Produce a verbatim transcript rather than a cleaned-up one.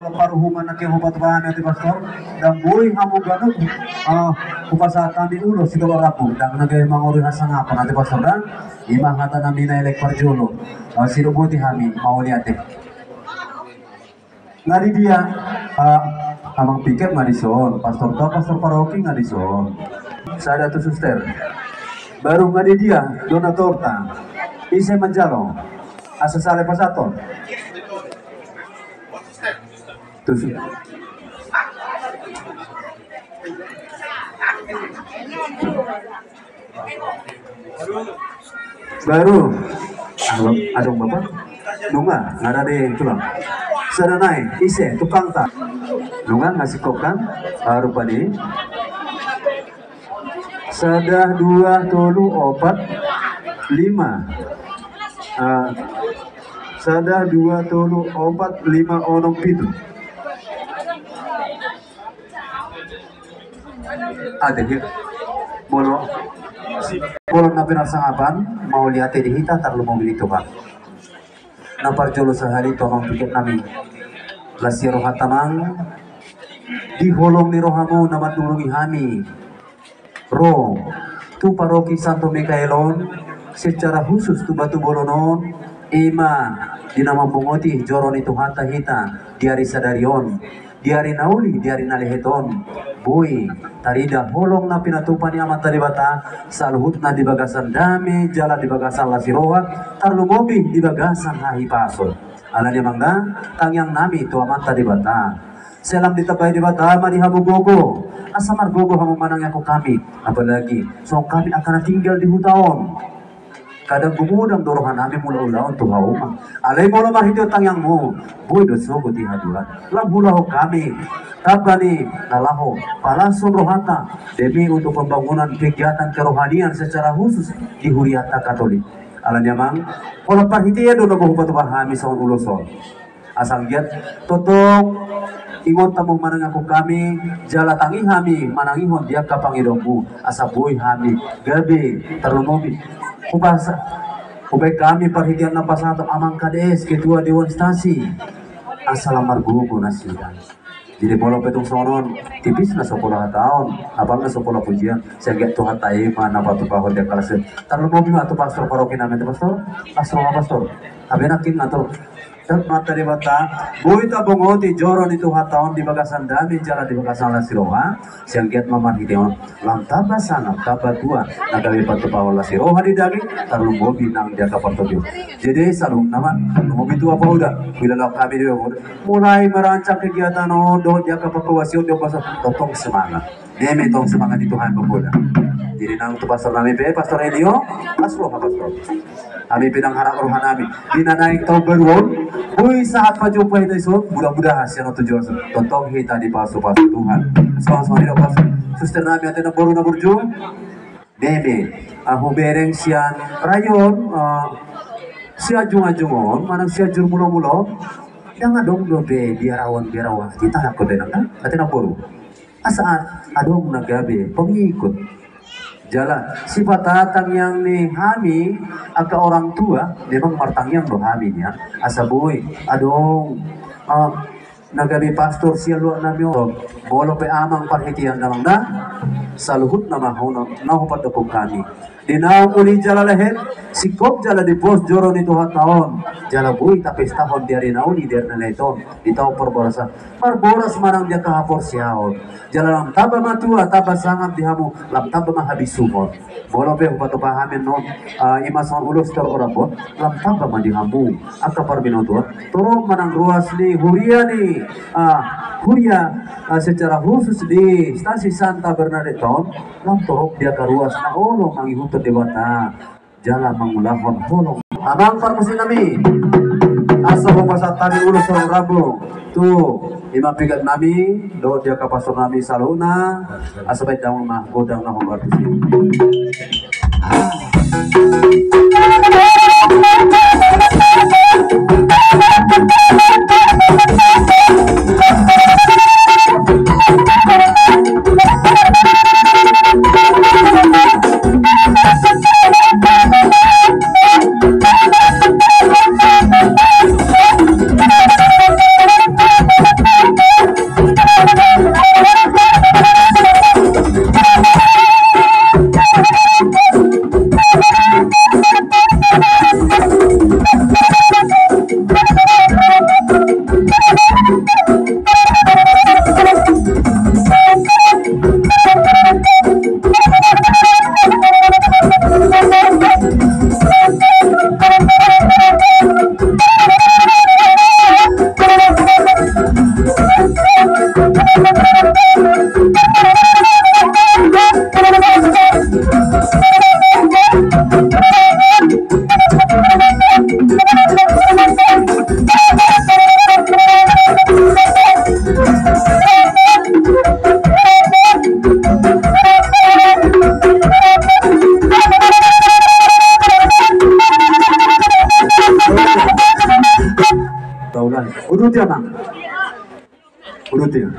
Paruhuman nangkin hupatupa hami ate pastor, ndang boi hamu ganup, ah, hupasahat hami ulos sitorop rambu, ndang na gabe mangorui hasangapan ate pastor da. Ima hata nami na elek parjolo, ah, sidok boti hami mauliate. Nga di dia, ah, amang piket nga dison, pastor tua, pastor paroki nga dison. Sada tu suster. Baru nga di dia, donatorta. Ise manjalo. Asa sale pasahathon. Tusu. Baru. Adong, adong bapak. Nunga, nga ada di tulang. Sada nai, ise, tukangta. Nunga, nga singkop kan. Baru padi. Sada, dua, tolu, opat, lima. Ah, sada, dua, tolu, opat, lima, onom, pitu. Ate, molo, molo na pinasahapan, mauliate di hita tarlumobi di Tuhan. Na parjolo sahali tu amang piket nami. Las ni roha tamang, di holong ni rohamu na mandurungi hami ro tu paroki Santo Mikael on, secara khusus tu Batu Bolon on, ima di na mambongoti joro ni Tuhanta hita di ari sadari on, di ari na uli, di ari na lehet on, boi tarida holong na pinatupa ni Amanta Debata, saluhutna di bagasan dame jala di bagasan las ni roha, tarlumobi di bagasan hahipason. Alani amang da, tangiang nami tu Amanta Debata. Sai lam ditambai Debata ma di hamu gogo, asa margogo hamu manangiangkon hami, apalagi songon hami angka na tinggal di huta on. Kadang gumodang do roha nami mangula ulaon tu hauma. Alai molo marhitehon tangiangmu, boi do sogot i haduan. Lam huulahon hami tamba ni na laho palashon rohanta demi untuk pembangunan kegiatan kerohanian secara khusus di hurianta Katolik. Alani amang, holan parhitean do na boi hupatupa hami songon ulos on. Asa anggiat tongtong ingot hamu manangiangkon hami, jala tangi hami manangihon di angka pangidoanmu, asa boi hami gabe tarlumobi. Hupasa, hubaen hami parhitean na pasahaton amang K D S, ketua dewan stasi, asa lam margogo nasida. Jadi molo pe tung songon on, tipis na so pola hataon, apala na so pola pujian, sai anggiat Tuhanta i ma na patupahon di angka las ni roha. Tarlumobi ma tu pastor paroki nami, tu pastor, pastor ma pastor. Abe nangkin ngatur. Dapot ma Debata, boi tabongoti joro ni Tuhanta on di bagasan dame jala di bagasan las ni roha, sai anggiat ma marhite on lam tamba sangap, tamba tua, na gabe patupahon las ni roha di daging, tarlumobi nang di angka partondion. Jadi saluhutna ma, tarlumobi tu Apoda, huilala hami di Apoda. Mulai merancang kegiatan on dohot di angka pangkobasion di ombason, tongtong semangat. Meme tong semangat di Tuhan pemula. Jadi nang tu pastor nami pe, pastor Elio, pas roha pastor. Hami pe ndang harap roha nami. Di na naeng taon baru on, boi sahat pajumpa hita dison, mudah-mudahan sian on tujuan on. Tongtong hita dipasupasu Tuhan. Songon i do pas suster nami ate na boru na burju. Meme, ah, hubereng sian rayon, ah, Sianjung-anjung on, manang Sianjur Mula-mula on, ndang adong dope biarawan-biarawan, hita nangkon denang, kan? Ate na boru. Asa a-, adong na gabe pengikut. Jala, sipata tangiang ni hami, angka orang tua, memang martangiang do hami, ya. Asa boi, adong, ah, na gabe pastor sian luat nami on, molo pe amang parhitean damang da, saluhutna ma hona, na hupandokkon hami. Di naung uli jala lehet, singkop jala dipos joro ni Tuhanta on, jala boi tapestahon di ari na uli di ari na lehet on, di taon parbarasan. Marboras manang di angka haporseaon. Jala lam tamba ma tua, tamba sangap di hamu, lam tamba ma habisuhon. Molo pe hupatupa hami annon, ah, ima songon ulos tor orambot, lam tamba ma di hamu angka parbinotoan, torop manang ruas ni huria ni, ah, huria, ah, secara khusus di Stasi Santa Bernadette on, lam torop di angka ruas na olo mangihuthon Debata jala mangulahon holong. Amang parmusik nami, asa hupasahat hami ulos tor rambu tu ima piket nami dohot di angka pastor nami saluhutna, asa baen damang ma gondang na hombar tusi. Urutin.